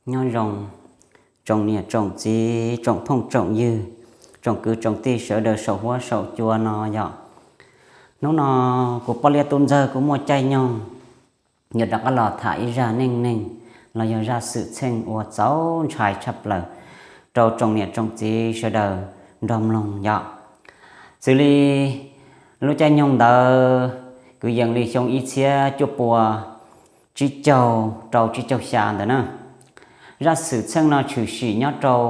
Nyob zoo tsoom niam tsoom txiv, tsoom phooj tsoom ywg, tsoom kwv tsoom tij sawv daws saum huab saum cua no yom. Hnub no kuv poj liab tub ntxawg kuj muaj caij nyoog yuav rov qab los tham ib zaj neej neeg los yog zaj xwm txheej uas txaus ntshai tshaj plaws rau tsoom niam tsoom txiv sawv daws nrog mloog yom. Xws li lub caij nyoog ntawd kwv yees li xyoo ib txhiab cuaj pua tsib caug rau tsib caug xya ntawd na. Zaj xwm txheej no tshwm sim nyob rau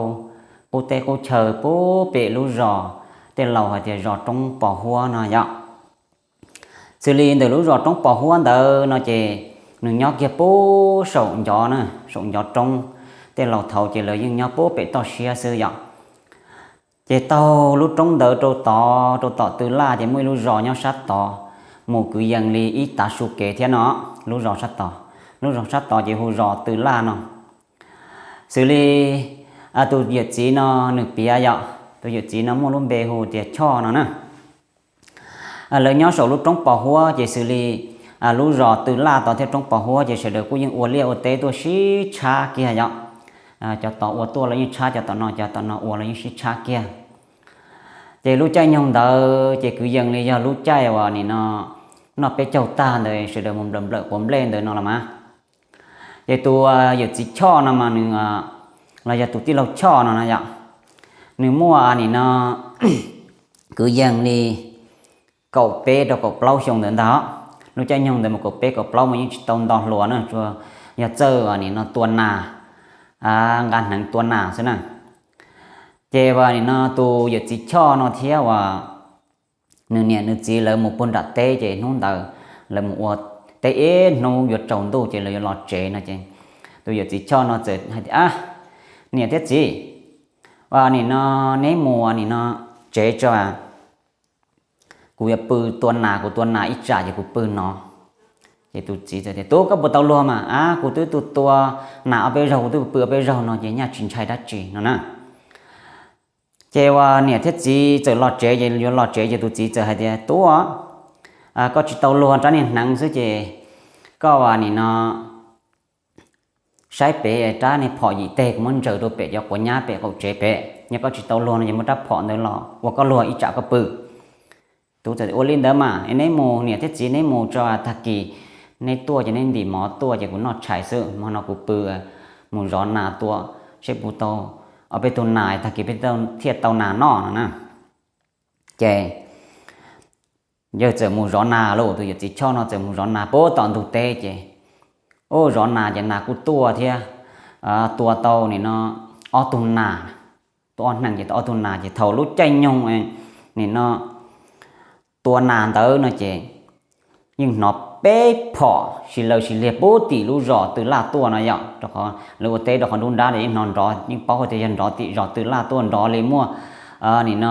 qub teb qub chaw puag pem lub zos tej laus hais tias zos Roob Pos Huab no yom. Xws li ntawm lub zos Roob Pos Huab ntawd no ces nws nyob kiag puag saum ncov na, saum ncov roob. Tej laus thaud ces lawv yeej nyob puag pem toj siab xwb yom. Ces taug lub roob ntawd rau tod, rau tom Tw Laj ces muaj ib lub zos nyob sab tod, mus kwv yees li ib tav su kev thiab no. Lub zos sab tod, lub zos sab tod ces hu zos Tw Laj no. Xws li tus yawm txiv no nws piav yom, tus yawm txiv no muaj lub npe hu tias Choj no na. Lawv nyob saum lub Roob Pos Huab ces xws li lub zos Tw Laj tod thiab Roob Pos Huab ces sawv daws kuj yeej ua liaj ua teb tuaj sib tshab kiag yom. Cov tod ua tuaj los yeej tshab cov tom no, cov tom no ua los yeej sib tshab kiag. Ces lub caij nyoog ntawd ces kwv yees li yog lub caij uas nim no noj peb caug tag ntawd sawv daws mus nplawm nplawm quav nplej ntawd no los mas. Ces tus yawm txiv Choj no mas nws, los yog tus tij laug Choj no no yom, nws muaj nim no kwv yees li kaum peb rau kaum plaub xyoo ntawd ntag. Lub caij nyoog ntawd mas kaum peb kaum plaub mas yeej tsis tau nto hluas na, tsuas yog txawj nim no tua nas, nqa hneev tua nas xwb na. Ces nim no tus yawm txiv Choj no thiab uas nws niam nws txiv lawv mus puag nram teb ces hnub ntawd lawv mus ua teb ib hnub yuav tsaus ntuj ces lawv yuav los tsev no ces tus yawm txiv Choj no txawm hais tias, niam thiab txiv, nim no neb mus nim no tsev tso, kuv yuav pw tua nas, kuv tua nas ib tsam ces kuv pw no. Ces tus txiv txawm tias, tub, koj puas tau luag mas? Ab, kuv twb tua nas ob peb zaug, kuv twb pw ob peb zaug no ces nyaj tsis ntshai dab tsi no na. Ces uas niam thiab txiv txawm los tsev ces yuav los tsev ces tus txiv txawm hais tias, tub, koj tsis tau luag rab niag hneev xwb ces koj ua nim no saib pem rab niag phom yim teg kuv muab ntsaws rau pem cov quav nyab pem qaum tsev pem, yog koj tsis tau luag no ces muab rab phom ntawd los ua koj luag ib tsam koj pw. Tus txawm ua li ntawd mas, neb mus niam thiab txiv neb mus tso, tag kis neb tuaj ces neb ntim mov tuaj ces kuv noj tshais xwb, hmo no kuv pw mus zov nas tua seb puas tau ob peb tug nas, tag kis peb thiaj tau nas noj no na. Ces yawg txawm mus zov nas lauj, tus yawm txiv Choj no txawm mus zov nas puag tom ntug teb ces, ub, zov nas ces nas kuj tuaj thiab, tua tau nim no ob tug nas, tua ob hneev ces tau ob tug nas ces thaum lub caij nyoog nim no tua nas ntawd no ces yeej hnov peb phom si lawv si liag puag tim lub zos Tw Laj tuaj no yom, rau qhov lawv ua teb rau qhov nruab nrab yeej hnov nrov, yeej paub hais tias yog nrov tim zos Tw Laj tuaj, nrov li muaj nim no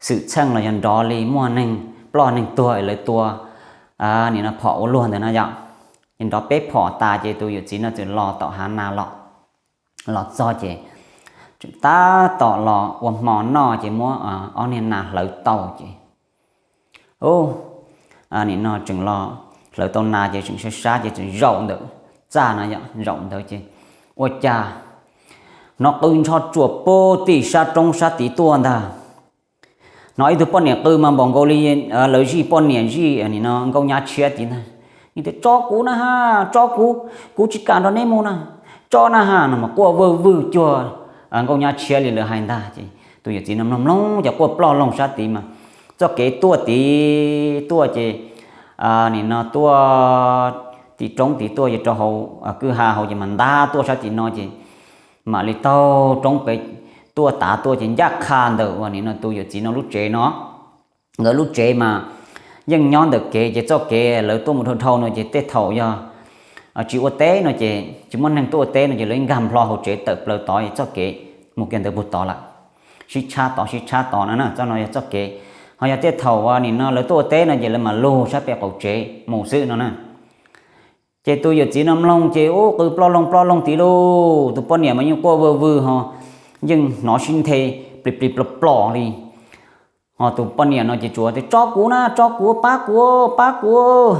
xwm txheej los yog nrov li muaj neeg ploj neeg tuag es lawv tua nim no phom ua luag ntawd no yom. Ces nrov peb phom tas ces tus yawm txiv no txawm los tom hav nas los, los txog ces tseem tab tom los ua hmo noj ces muab ob niag nas hlawv tau ces, ub, nim no tseem los hlawv tau nas ces tseem sab sab ces tseem zaum ntawm txaj no yom, zaum ntawd ces ua cas hnov qw ntsho tsuam puag tim sab roob sab tid tuaj ntag. Hnov ib tug poj niam qw mas npaum nkaus li lawv zij poj niam zij nim no nkauj nyab tshiab tid ntag. Nws tias, tso kuv na ha, tso kuv, kuv tsis kam nrog neb mus na, tso na ha no mas quaj vwj vwj cuag nkauj nyab tshiab li lawv hais ntag ces tus yawm txiv no mloog mloog ces quaj ploj loog sab tid mas txoj kev tuaj tid tuaj ces nim no tuaj tim roob tid tuaj ces rau hauv kwj ha hauv ces mas ntab tuaj sab tim no ces mam li taug roob pem tuaj tav tuaj ces ncaj qha ntawm uas nim no tus yawm txiv no lub tsev no. Nkawd lub tsev mas yeej nyob ntawm kev ces txoj kev lawv tuaj mus dhau dhau no ces tej thaum yog tsis ua teb no ces tsis muaj neeg tuaj ua teb no ces lawv nkag nplo hauv tsev tawm plaws tod es txoj kev mus kiag ntawd puag tod lawm, sib tshab tod sib tshab tod no na, txoj no yog txoj kev. Ho yog tej thaum uas nim no lawv tuaj ua teb no ces lawv mam lug sab pem qaum tsev mus xwb no na. Ces tus yawm txiv no mloog ces ub qw ploj loog ploj loog tid lauj, tus poj niam mas yeej quaj vwj vwj ho yeej hnov sib nthe plis plis plom plom li. Ho tus poj niam no ces tsuas tias tso kuv na, tso kuv, pab kuv, pab kuv,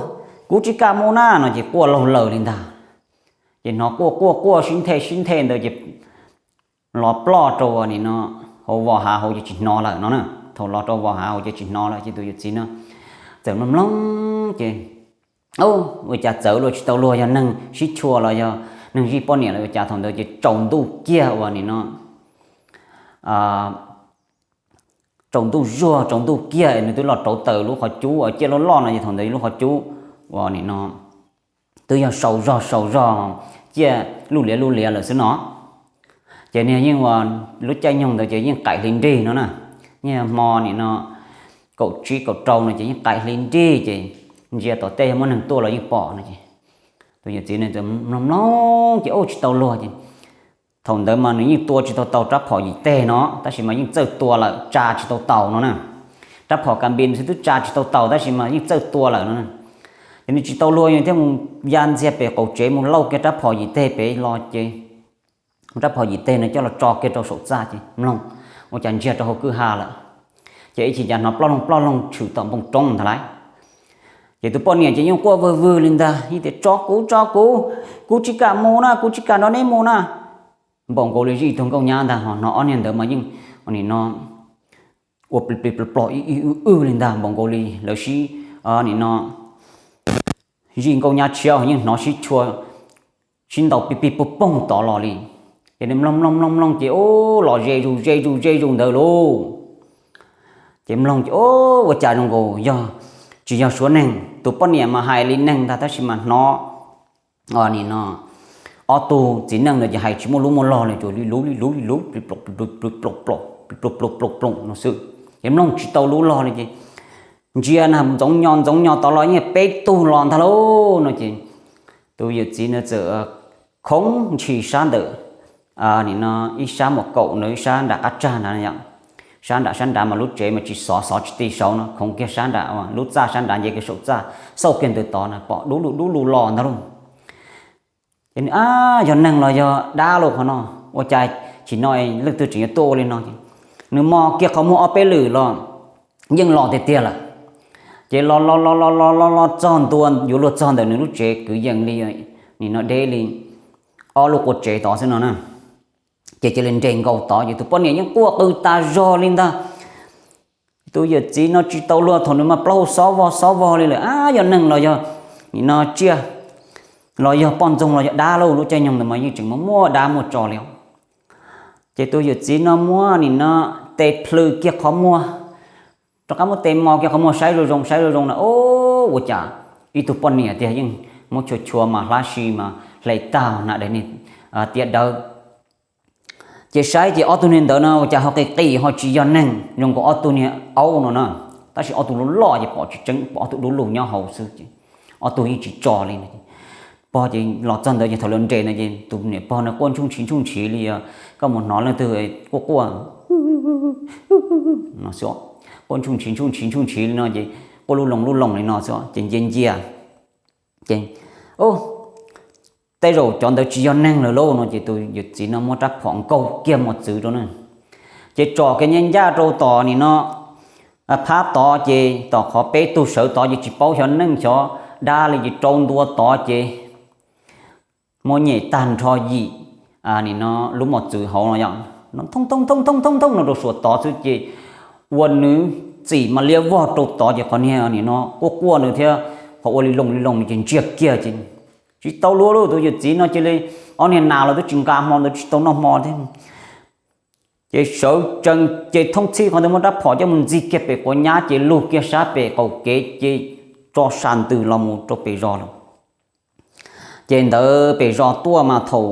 kuv tsis kam mus na no ces quaj laug lawm li ntag. Ces hnov quaj quaj quaj sib nthe sib nthe ntawd ces los ploj rau nim no hauv vos hav hauv ces tsis hnov lawm no na. Thaum los rau vos hav hauv ces tsis hnov lawm ces tus yawm txiv no txawm mloog mloog ces ua cas txawv luag tsis tau luag, yog neeg sib tshua los yog neeg zij poj niam los ua cas. Thaum ntawd ces tsaus ntuj kiag uas nim no tsaus ntuj zuag tsaus ntuj kiag nws twb los rauv taws lub qhov cub uas ciaj loj loj no ces thaum ntawd lub qhov cub uas nim no twb yog sau zog sau zog ciaj luj liav luj liav lawm xwb no. Ces niag yeej ua lub caij nyoog ntawd ces yeej qaim hli nrig no na, yeej hmo nim no kaum tsib kaum rau no ces yeej qaim hli nrig ces ntsia tom tej yog muaj neeg tuaj los yeej pom no ces tus yawm txiv no mloog mloog ces ua tsis tau luag ces thaum ntawd mas nws yeej tua tsis tau tau rab phom yim teg no tab sis mas yeej txawj tua lawm tsa tsis tau taus no na. Rab phom kas npis xwb twb tsa tsis tau taus tab sis mas yeej txawj tua lawm no. Ces nws tsis tau luag nws thiaj mus ya ntxiag pem qaum tsev mus lauj kiag rab phom yim teg pem los ces rab phom yim teg no coj los tso kiag rau saum txaj ces mloog ua cas ntsiag rau hauv kwj ha lawm. Ces ib chim cas hnov ploj loog ploj loog tshwm tom npoo roob ntag lauj. Ces tus poj niam ces yeej quaj vwg vwg li ntag, yeej tias tso kuv tso kuv, kuv tsis kam mus na, kuv tsis kam nrog neb mus na. Npaum nkaus li zij tug nkauj nyab ntag, ho hnov ob niag ntawd mas yeej nim no ua plig plig plog plog ib ib wb wb li ntag, npaum nkaus li lawv sib nim no zij nkauj nyab tshiab yeej hnov sib tshua sib ntaus pig pig pug poog tod los li. Ces nws mloog mloog mloog mloog ces ub los ze zus ze zus ze zus ntawd lauj. Ces mloog ces ub ua cas zoo nkaus yog tsis yog suav neeg, tus poj niam mas hais li neeg ntag tab sis mas hnov nim no ob tug txiv neej ntawd ces hais tsis muaj lub muaj log li, tsuas li luv li luv li luv plig ploom plig ploom ploom plig ploom ploom ploom no xwb. Ces mloog tsis tau lub log li ces ntsia na ntxoov nyo ntxoov nyo tod los yeej peb tug los ntag lauj no ces tus yawm txiv ntawd txawm khoov ntshis sab ntawm nim no ib sab muam kaum ntawd ib sab nram qab tsag ntawd yom. Sab nram sab nrad mas lub tsev mas tsis xov xov tsis ti saud no, khoov kiag sab nram lub txaj sab nrad nce kiag saum txaj xauj kiag ntawm tod na pom dub lug dub lug los ntag lauj. Ces nws ab yog neeg los yog dab lauj qhov no, ua cas chim no leej twg tseem yuav tuaj ua li no. Nws mos kiag qhov muag ob peb lwm los yeej los tiag tiag lawm. Ces los los los los los los los txog ntua yuav luag txog ntawm nws lub tsev kwv yees li nim no deb li ob lub qua tsev tod xwb no na. Ces cia li nres nkaus tod ces tus poj niam yeej quaj qw tas zog li ntag. Tus yawm txiv no tsis tau luag thaum nws mas plaub hau xob vog xob vog li lawm, ab yog neeg los yog nim no tsiaj los yog poj ntxoog los yog dab lauj, lub caij nyoog ntawd mas yeej tseem muaj muaj dab muaj tsov li. Ces tus yawm txiv no muab nim no tes plhws kiag qhov muag, rov qab muab tes mos kiag qhov muag saib zoo zoo saib zoo zoo na, o, ua cas ib tug poj niam tiag yeej muab chua chua mas hlab si mas hle tag na daim niag tiab dawb. Ces saib ces ob tug niag ntawd no ua cas ho qis qis ho tsis yog neeg zoo nkaus ob tug niag aub no na, tab sis ob tug loj loj ces pom tsis tseeb, pom ob tug dub lug nyob hauv xwb ces ob tug yeej tsis tso li. Pog ces los txog ntawd ces thaum lawv nres ntawd ces tus niam pog no quaj ntsuj ntshiv ntsuj ntshiv li koj mus hnov leej twg quaj quaj no xwb, quaj ntsuj ntshiv ntsuj ntshiv ntsuj ntshiv li no ces quaj lub loo lub loo li no xwb ces ncia ncia ces tej zaum cov ntawd tsis yog neeg lawm lauj no ces tus yawm txiv no muab rab phom nkaug kiag mos txwv rau na. Ces tsom kiag ncaj ncaj rau tom nim no phab tod ces tom qhov peb tug sawv tod ces tsis paub xyov neeg xyov dab li ces rau ntua tod ces muab nyem tag nrho yim nim no lub mos txwv hauv no yom, no thoob thoob thoob thoob thoob thoob no rau suav tod xwb ces ua nws txim mas liab vog rau tod ces qhov niag nim no quaj quaj ntawd thiab qhov ua li loo li loo ces ntsiag kiag ces tsis tau luag lauj, tus yawm txiv no cia li ob niag nas los twb tsis nqa hmo ntawd tsis tau noj hmo thiab. Ces sawv tsees ces thoob txhij qhov ntawd muab rab phom coj mus ntxig kiag pem quav nyab ces lug kiag sab pem qaum kev ces tso sa ntws los mus rau pem zos lawm. Ces ntawd pem zos tuaj mas thaum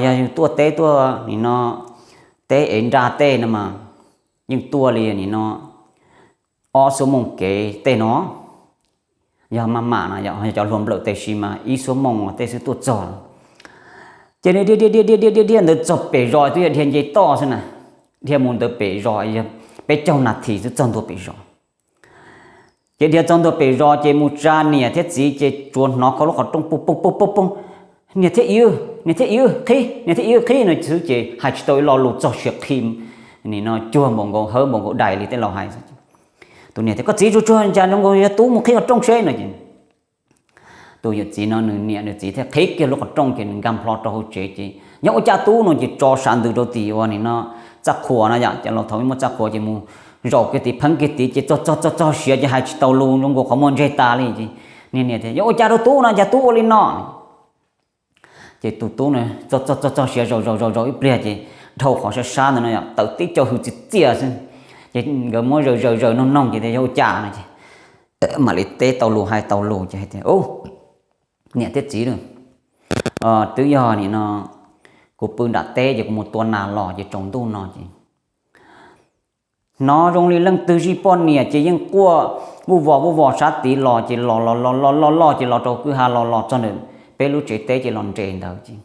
yog yus tuaj teb tuaj nim no teb ev nra tej no mas yeej tuaj li nim no ob xuab moos kev tej no. Yog maj mam no yog cov hluas nplawm tes si mas ib xuab moos tej xwb tuaj txog. Ces dhia dhia dhia dhia dhia dhia ntawd txog pem zos twb yog dhia nce toj xwb na, dhia mus ntawd pem zos yog peb caug nas this xwb txog ntua pem zos. Ces dhia txog ntua pem zos ces mus tsa niam thiab txiv ces tsuas hnov khau lub qhov rooj poob poob poob poob poob, niam thiab iv, niam thiab iv qhib, niam thiab iv qhib no xwb ces hais tsis tau ib lo lus txog siav qhi nim no cuag npaum nkaus hawb npaum nkaus dais li tej laus hais. Tus niam tias koj txiv tsuag tsuag cas zoo nkaus yog tub mus qhib qhov rooj seb no ces tus yawm txiv no nws niam nws txiv thiaj qhib kiag lub qhov rooj ces nws nkag nplho rau hauv tsev ces yog ua cas tub no ces tso sav ntws rau tim ua nim no txaj qhua no yom, ces los thaum muaj txaj qhua ces mus zaum kiag tid pheeb kiag tid ces txog txog txog txog siav ces hais tsis tau lus, zoo nkaus qhov muag ntseg tas li ces niag niam tias yog ua cas rau tub no cas tub ua li no. Ces tus tub no txog txog txog txog siav zaum zaum zaum zaum ib pliag ces dhau qhov sab sab ntawd no yom, tawm tib co hws txias txias xwb. Ces nkawd muab zaws zaws zaws noog noog ces tias yog ua cas no ces mam li teb tau lus hais tau lus ces hais tias, Niam thiab txiv, twb yog nim no kuv pw nram teb ces kuv mus tua nas los ces tsaus ntuj no ces hnov zoo li leej twg zij poj niam ces yeej quaj vuj vos vuj vos sab tid los ces los los los los los los ces los rau kwj ha los los txog ntawm peb lub tsev teb ces los nres ntawd ces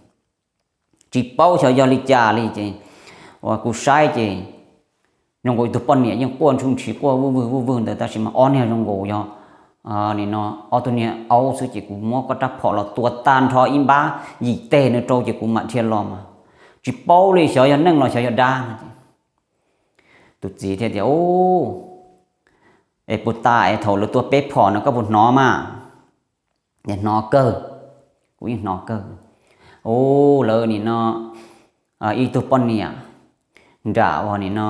tsis paub xyov yog li cas li ces uas kuv saib ces zoo nkaus ib tug poj niam yeej quaj ntshub ntshis quaj vuj vwg vuj vwg ntawd tab sis mas ob niag zoo nkaus yog nim no ob tug niag aub xwb ces kuv muab koj rab phom los tua tag nrho ib npab yim teg no rau ces kuv mam dhia los mas tsis paub li xyov yog neeg los xyov yog dab no es tus txiv thiaj tias, Es puas tas es thaum lawv tua peb phom no koj puas hnov mas? Hnov kawg, kuv yeej hnov kawg. Ua lawv nim no ib tug poj niam nram uas nim no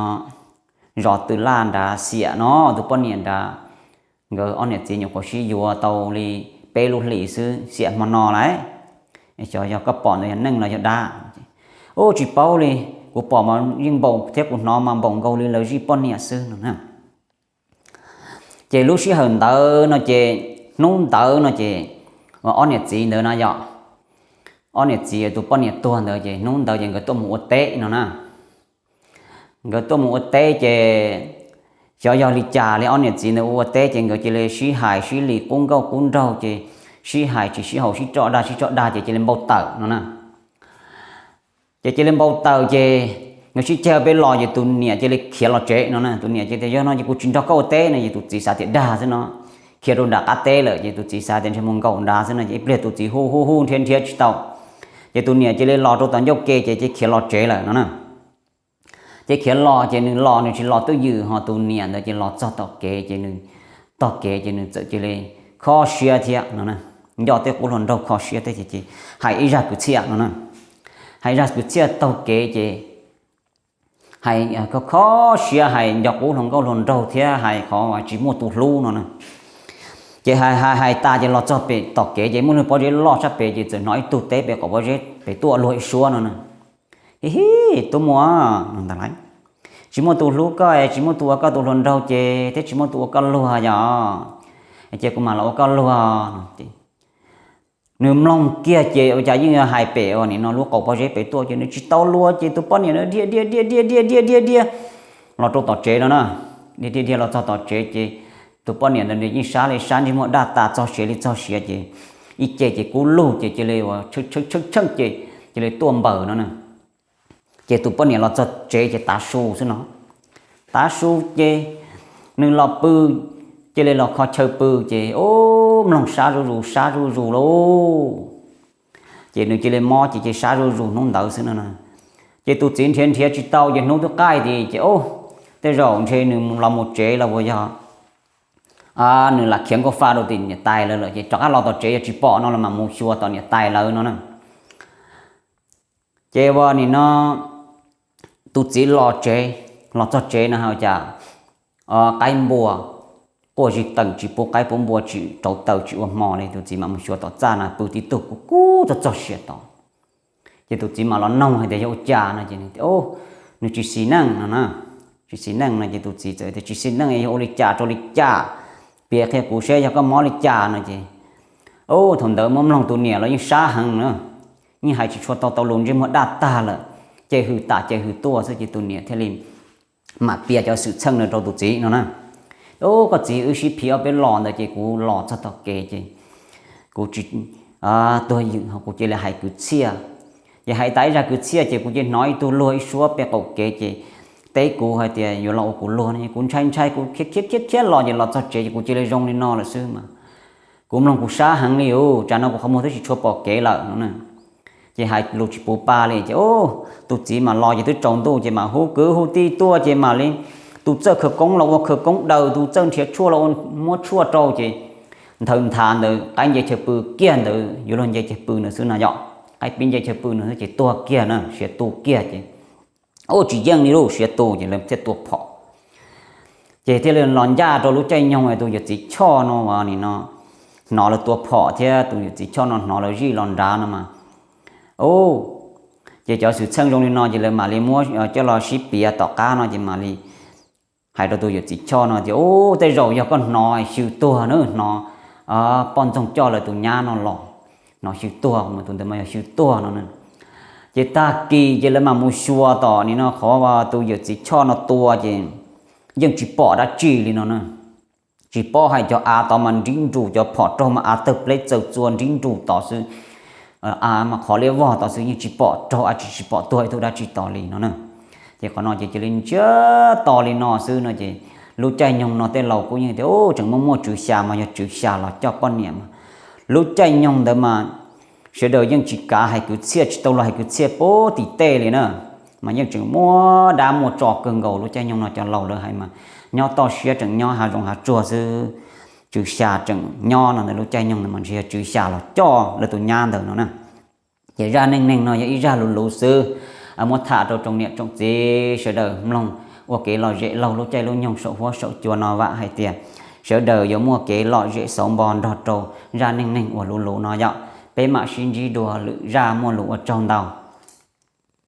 zos Tw Laj nrad xiam no, tus poj niam nrad nkawd ob niam txiv nyuam qhuav sib yuav tau li peb lub hlis xwb xiam hmo no lawm. Xyov yog koj pom ntawd yog neeg los yog dab. Ua tsis paub li, kuv pom mas yeej npaum thiab kuv hnov mas npaum nkaus li lawv zij poj niam xwb no na. Ces lub sij hawm ntawd no ces hnub ntawd no ces ob niam txiv ntawd na yom, ob niam txiv tus poj niam tuag ntawd ces hnub ntawd ces nkawd tuaj mus ua teb no na. Nkawd tuaj mus ua teb ces xyov yog li cas li ob niam txiv ntawd ua ua teb ces nkawd cia li sib hais sib li qub nkauj qub nraug ces sib hais tsis sib haum sib tso dag sib tso dag ces cia li npau taws no na. Ces cia li npau taws ces nkawd sib ceg peb los ces tus niam cia li khiav los tsev no na. Tus niam ces tias yog no ces kuv tsis nrog koj ua teb no ces tus txiv xav tias dag xwb no, khiav rau nram qab teb lawm ces tus txiv xav tias ntshe mus nkaum nrad xwb no ces ib pliag tus txiv hu hu hu nrhiav nrhiav tsis tau ces tus niam cia li los rau tom ncauj ke ces cia khiav los tsev lawm no na. Ces khiav los ces nws los nws tsis los twj ywm ho tus niam ntawd ces los txog tom kev ces nws tog kev ces nws txawm cia li kho siab thiab no, nco tej qub hluas nraug kho siab thiab ces hais ib zaj kwv txhiaj no na. Hais zaj kwv txhiaj taug kev ces hais kho siab hais nco qub hluas nkauj hluas nraug thiab hais qhov tsis muaj tus hlub no na. Ces hais hais hais tas ces los txog pem tom kev ces muaj lub pob zeb loj sab pem ces txawm hnov ib tug teb pem qaum pob zeb pem tuaj luag ib suab no na. Hi hi, tub muam, tsis muaj tus hlub koj, tsis muaj tus ua koj tus hluas nraug ces thiab tsis muaj tus ua koj luag yom, ces kuv mam los ua koj luag. Nws mloog kiag ces ua cas yeej yog hais pem ua nim no lub qaum pob zeb pem tuaj ces nws tsis tau luag ces tus poj niam dhia dhia dhia dhia dhia dhia dhia dhia los rau tom tsev no na. Dhia dhia dhia los txog tom tsev ces tus poj niam ntawd nws yeej sab li sab ntsej muag daj tas txog siav li txog siav ces ib ce ces kub lug ces cia li ua tsheej tsheej tsheej ces cia li tuaj npaws no na. Ces tus poj niam los txog tsev ces tav su xwb no. Tav su ces nws los pw, cia li los kho chaw pw ces ub mloog sab zuj zus sab zuj zus lauj. Ces nws cia li mob ces cia sab zuj zus hnub ntawd xwb no. Ces tus txiv nrhiav nrhiav tsis tau ces hnub twb qaij tid ces ub, tej zaum ntshe nws los mus tsev los uas yog nws lam khiav nkauj fa rau tim niam tais lawv lawm ces rov qab los tom tsev yog tsis pom no los mam mus xyuas tom niam tais lawv no na. Ces ua nim no tus txiv los tsev, los txog tsev no hais cas qaib npua quaj zig teem tsis pub qaib pub npua tsis rauv taws tsis ua hmo li. Tus txiv mam mus xyuas tom txaj no pw tib tug kub kub txog txog siav tod. Ces tus txiv mam los noog hais tias yog ua cas no ces nws tias nws tsis xis neej no na. Tsis xis neej no ces tus txiv txawm tias tsis xis neej yog ua li cas rau li cas, piav qhia kuv seb yog koj mob li cas no ces ub thaum ntawd muab mloog tus niam los yeej sab heev na, yeej hais tsis tshua tau tau lus ntsej muag daj tag lawm, ces hws tas ces hws tuaj xwb ces tus niam thiaj li mam piav cov xwm txheej no rau tus txiv no na. Ub koj txiv, wb sib phiv ob peb los ntawd ces kuv los txog tom kev ces kuv tsis tuag ywm ho kuv cia li hais kwv txhiaj. Ces hais tas ib zaj kwv txhiaj ces kuv cia li hnov ib tug luag ib suab pem qaum kev ces teb kuv hais tias yuav los ua kuv luag no, kuv ntshai ntshai kuv khiav khiav khiav khiav los ces los txog tsev ces kuv cia li zoo li no lawm xwb mas. Kuv mloog kuv sab heev li ub, tsam no kuv qhov muag twb tsis tshua pom kev lawm no na. Ces hais lus tsis puv pa li ces ub, tus txiv mam los ces twb tsaus ntuj ces mam hu kwv hu tij tuaj ces mam li tus txawj khawv koob los ua khawv koob daws, tus txawj nrhiav tshuaj los ua muab tshuaj rau ces nthawv nthav ntawd qaib nce chaw pw kiag ntawd yuav luag nce chaw pw ntawd xwb no yom, qaib pib nce chaw pw ntawd xwb ces tuag kiag na, siav tu kiag ces, ua tsis yeej li lub siav tu ces lawv thiaj tua phom. Ces thiaj li los ncaj rau lub caij nyoog tus yawm txiv Choj no nim no hnov lawv tua phom thiab tus yawm txiv Choj no hnov lawv zij los nrad no mas, u, ces cov xwm txheej zoo li no ces lawv mam li muab coj los sib piav tom qab no ces mam li hais rau tus yawm txiv Choj no tias, u, tej zaum yog koj hnov xyw tuag na, hnov poj ntxoog coj lawv tus nyab no los, hnov xyw tuag mas tus ntawd mas yog xyw tuag no na. Ces tag kis ces lawv mam mus xyuas tom nim no qhov tus yawm txiv Choj no tua ces yeej tsis pom dab tsi li no na. Tsis paub hais cov av tod mas nrib nrus, cov phom raug mas av tawg pleb txaws txua nrib nrus tod xwb, av mas qhov liab vog tod xwb, yeej tsis pom raug av, tsis tsis pom tuag ib tug dab tsi tod li no na. Ces qhov no ces cia li ntsiag to li no xwb no ces lub caij nyoog no tej laus kuj yeej tias, u, tseem muaj muaj tswv xya mas yog tswv xya los coj poj niam mas. Lub caij nyoog ntawd mas sawv daws yeej tsis kav hais kwv txhiaj, tsis tau los hais kwv txhiaj puag tim tej li na, mas yeej tseem muaj dab muaj tsov kawg nkaus lub caij nyoog no cov laus lawv hais mas. Nyob toj siab tseem nyob hav zoov hav tsuag xwb, tswv xya tseem nyob no ntawd lub caij nyoog ntawd mas ntshe yog tswv xya los coj lawv tus nyab ntawd no na. Ces zaj neej neeg no yog ib zaj luv luv xwb, muab tham rau tsoom niam tsoom txiv sawv daws mloog ua kev lom zem laug lub caij lub nyoog saum huab saum cua no, vam hais tias sawv daws yuav muaj kev lom zem xauv npo nrog rau zaj neej neeg uas luv luv no yom. Peb mam sib ntsib dua lwm zaj, muaj lus ua tsaug ntau.